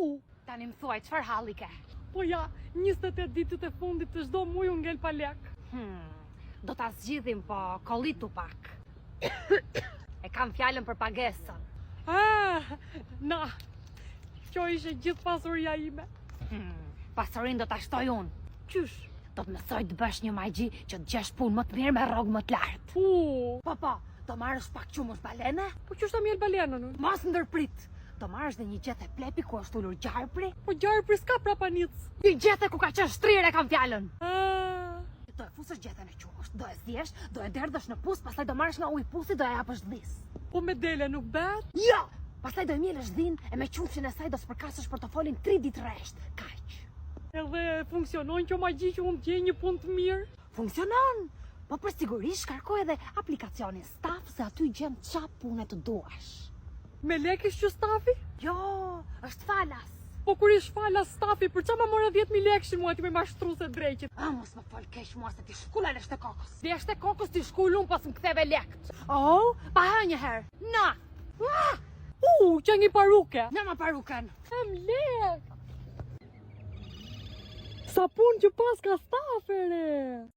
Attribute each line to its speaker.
Speaker 1: U,
Speaker 2: Tani më thuaj, çfarë halli ke?
Speaker 1: po ja, 28 ditët e fundit të çdo muj unë ngel pa lek.
Speaker 2: Hmm, do ta zgjidhim, po kollitu pak. E kam fjalën për pagesën.
Speaker 1: Ah, na, kjo ishe gjithë pasuria ime.
Speaker 2: Hmm, pasurinë do ta shtoj unë.
Speaker 1: Qysh?
Speaker 2: Do të mësoj të bësh një magji që të gjesh punë më të mirë me rrogë më të lartë.
Speaker 1: U,
Speaker 2: Po, po, do marrësh pak qumësht balene?
Speaker 1: po qysh ta mjel balenën unë?
Speaker 2: Mos ndërprit. Do marrësh dhe një gjethe plepi ku është ulur gjarpri?
Speaker 1: Po gjarpri s'ka prapanicë.
Speaker 2: Një gjethe ku ka qenë shtrirë e kam fjalën.
Speaker 1: Ah,
Speaker 2: Do e fusësh gjethen e qumësht, do e zjesh, do e derdhësh në pus, pastaj do marrësh nga uji i pusit, do e japësh dhisë.
Speaker 1: po me dele nuk bëhet?
Speaker 2: Jo! Pastaj do e mjelësh dhinë e me qumështin e saj do spërkasësh portofolin 3 ditë rresht. Kaq.
Speaker 1: Edhe funksionon kjo magji që unë të gjej një punë të mirë?
Speaker 2: Funksionon! Po për siguri shkarko edhe aplikacionin Staff se aty gjen ça pune të duash.
Speaker 1: Me lekë është që stafi?
Speaker 2: Jo, është falas.
Speaker 1: Po kur ish falas stafi, për ça ma more 10.000 lekëshin mua ti me mashtru se dreqit?
Speaker 2: A, mos më fol keq mua se ti shkula lesht e kokës.
Speaker 1: Lesht e kokës ti shkul unë pas më ktheve lekt.
Speaker 2: Oh, pa hë një herë. Na! Ah!
Speaker 1: U, që një paruke.
Speaker 2: Na ma paruken.
Speaker 1: Em lek. Sa punë që pas ka stafere.